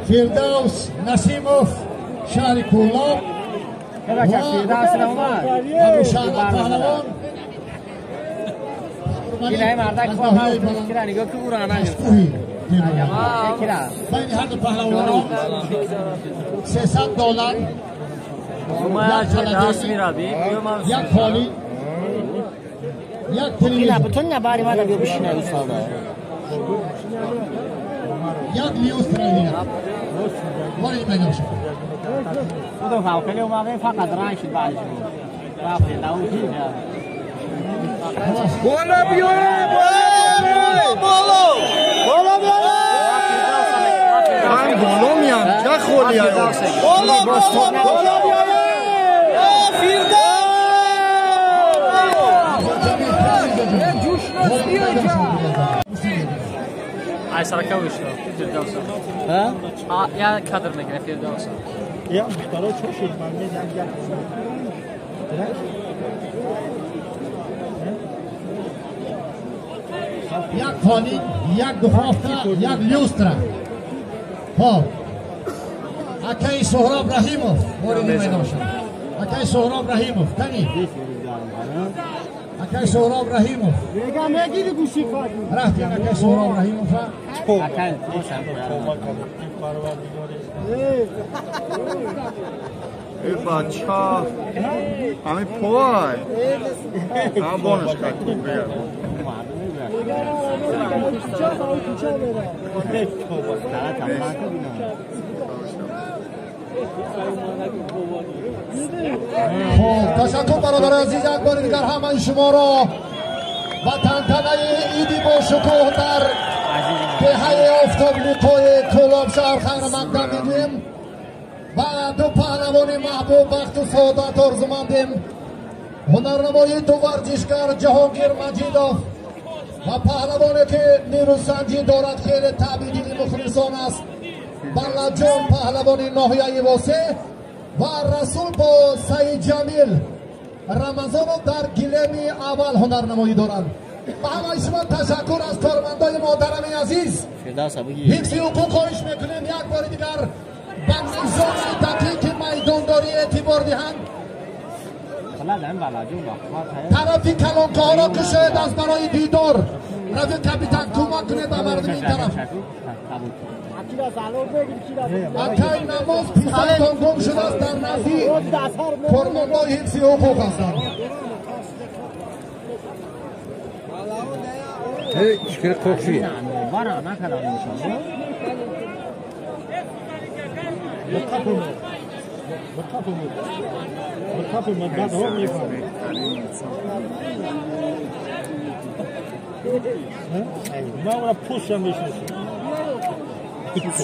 Фирдавс Насимов шаҳри Кӯлоб Абушаҳна паҳлавон байни ҳарду паҳлавонон $300 як холи як телевизор як люстра وارد میدان شد. بالا بیاره بالا بالا بالا من بالا میام چه خولی بالا بالا بیاره Ay Sarakovic Firdavs. Ha? Ya kadr мегирад Фирдавс. Я барои чӣ шуд ман мегам як. Як холи, як духовка, як люстра. Хоб. Акаи Соҳроб Раҳимов вориди майдон шуд. Акаи Соҳроб Раҳимов, кани? Акаи Соҳроб Раҳимов. Мегам мегири гӯши фади. Рафтем акаи Соҳроб Раҳимов. Акаи эй бача ҳамин пой ҳам бонаш кард. خب تشکر برادر عزیز، یک بار دیگر همه شما را با تنتنه ایدی با شکوه در دهه آفتاب لقای کولاب شهر خیر مقدم میگوییم و دو پهلوان محبوب وقت و سعادت آرزومندیم. هنرنمایی دو ورزشگر جهانگیر مجیدов و پهلوانی که نیروسنجی دارد خیلی تبیدی مخلصان است، بلدجان پهلوان ناحیه واسه و رسول با سعید جمیل رمضانов در گلمی اول هنرنمایی دارند. به همه شما تشکر از کارمندای محترم عزیز. حفظ حقوق خواهش میکنیم یک بار دیگر به نظام دقیق میدانداری اعتبار دهند. طرفی کلانکه را کشاید از برای دیدار. رفیق کاپیتان کمک کنید به مردم این طرف. اکای نماز پیسایتان گم شده است، در نزدیک کارمندای حفظ حقوق هستند. من پوستم میشناسم.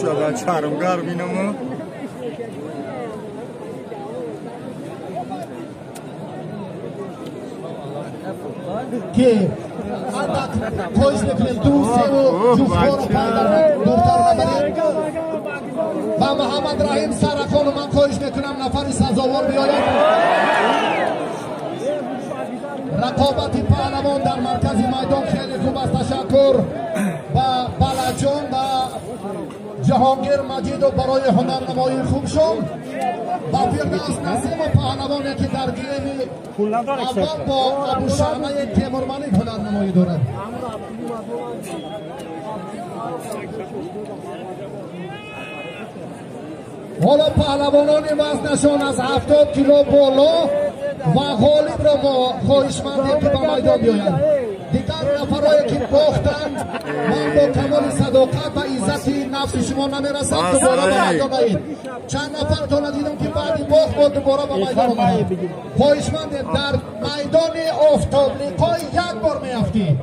شاید چرمگر بینم. که خواهش میکنیم دو سه و جفتها رو پای دورتر نبرید و محمد رحیم سرخان من خواهش میکنم نفر سزاوار بیاید. رقابت پهلوان در مرکز میدان خیلی خوب است. تشکر و بلجان و جهانگیر مجیدов برای هنرنمایی خوبشون و فردوس نسیم و پهلوانی که در گیم اول با ابوشعمه تیمورملک هنرنمایی دارد. حالا پهلوانان وزنشان از 70 کیلو بالا و غالب را ما خواهشمندیم که به میدان بیایند. دیگر نفرهایی که باختند من با کمال صداقت و عزت نفس شما نمیرسم دوباره به میدان آیید. چند نفرتان دیدم که بعد باخت با دوباره به میدان آمدند. خواهشمندیم در میدان آفتاب لقای یک بار میافتید.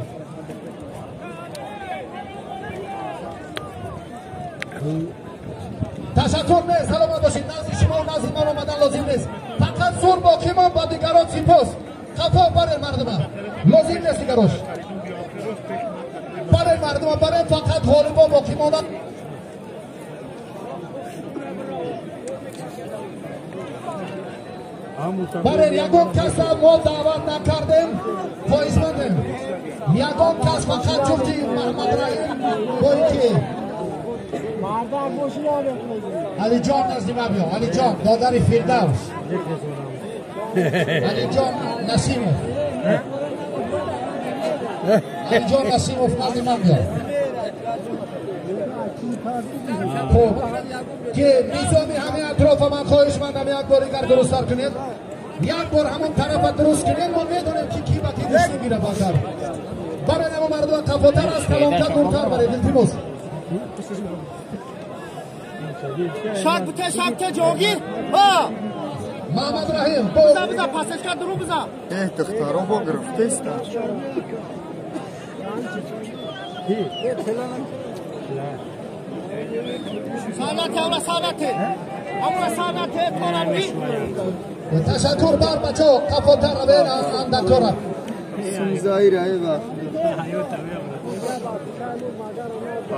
تشکر نیست، سلامت باشید. نزد شما و نزد من آمدن لازم نیست. فقط زور باقی من با دیگران سپاس. خفا برای مردم لازم نیست دیگراش. برای مردم برای فقط غالبا باقی ماندن. برای یگان کس ما دعوت نکردیم، خواهشمندیم یگان کس فقط جفتی محمد رحیم با اینکه Алиҷон назди ман биё. Алиҷон, додари Фирдавс. Алиҷон Насимов. Алиҷон Насимов назди ман биё. Хуб, ки низоми ҳамаи атрофа ман хоҳишмандам як бор дигар дурусттар кунед. Як бор ҳамон тарафа дуруст кунед, мо медонем ки ки ба ки гӯштӣ гирад баъдтар. Барои намо мардума қафотар аз калонка дуртар баред, илтимос. Шак бите, шак те ҷогир. Ҳа. Маҳмад Раҳим. Биза, биза, пасашка дуру биза. Э, духтаро бо гирифтеста. Санате, аура санате. Аура санате, торанги. Ташаккур бар бачо, қафотар равен андакора. Сумзаира ай вақт.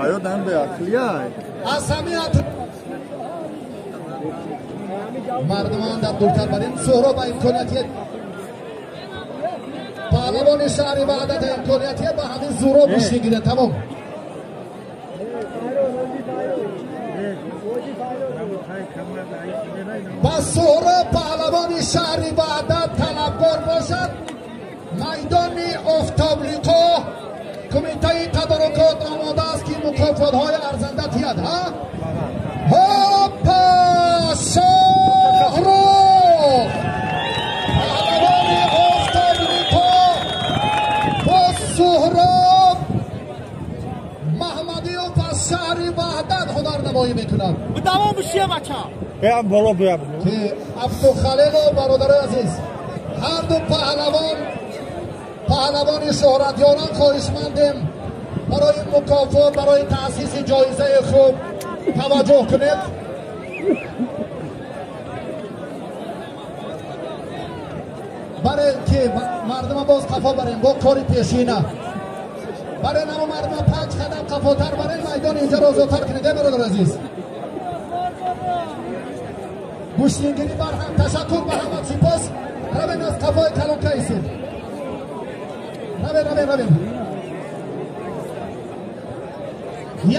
Ҳаёт ҳам беақлия. Аз ҳамин мардуман дар дуртар барем. Суҳроб ба имконияти паҳлавони шаҳри Ваҳдат имконияти ба ҳамин зӯро гӯштӣ гирад. Тамом. Ба Суҳроб паҳлавони шаҳри Ваҳдат талабгор бошад, майдони Офтоблиқо кумитаи тадорукот омода аст ки мукофотҳои арзанда диҳад. Ҳа? Ҳопа! Шоҳрух! Паҳлавони Офтоблиқо бо Суҳроб Маҳмадиёв аз шаҳри Ваҳдат ҳунарнамоӣ мекунад. Давом бишия бача. Биям боло биям. Ки Абдухалилов бародарои азиз, ҳар ду паҳлавон паҳлавони шӯҳратёрон хоҳишмандем барои мукофот, барои таъсиси ҷоизаи хуб таваҷҷӯҳ кунед. Барем ки мардума боз қафо барем бо кори пешина. Барем амо мардума 5 қадам қафотар барем, майдони инҷаро озодтар кунед, бародар азиз. Гӯштингирӣ барҳам. Ташаккур ба ҳама, сипос. Равем аз қафои калонка истед. Равем, равем, равем.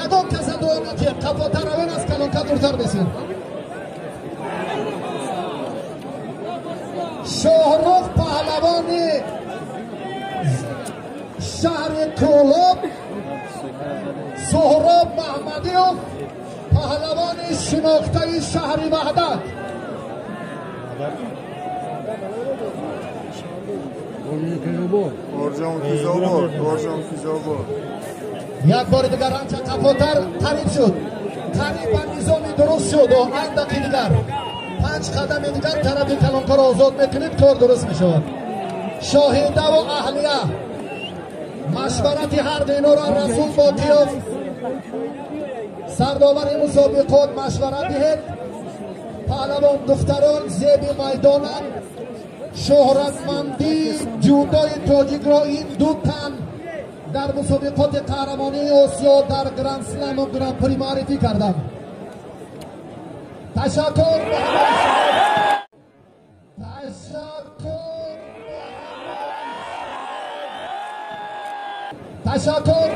Ягон каса дуо натиҳед, қафотар равем, аз калонка дуртар бесед. Шоҳрух паҳлавони шаҳри Кӯлоб, Суҳроб Маҳмадиёв паҳлавони шинохтаи шаҳри Ваҳдат. Як бори дигар анча қафотар қариб шуд. Қариб ба низоми дуруст шуд. Андаки дигар 5 қадами дигар тарафи калонкаро озод мекунед, кор дуруст мешавад. Шоҳидаву аҳлия машварати ҳар ду инора Расул Ботиёв сардовари мусобиқот машварат диҳед. Паҳлавон духтарон зеби майдонанд. Шӯҳратмандии ҷудои тоҷикро ин ду тан дар мусобиқоти қаҳрамонии Осиё дар Гранд-Сламу Гран-при муаррифӣ карданд. Ташаккур. Ташаккур. Ташаккур.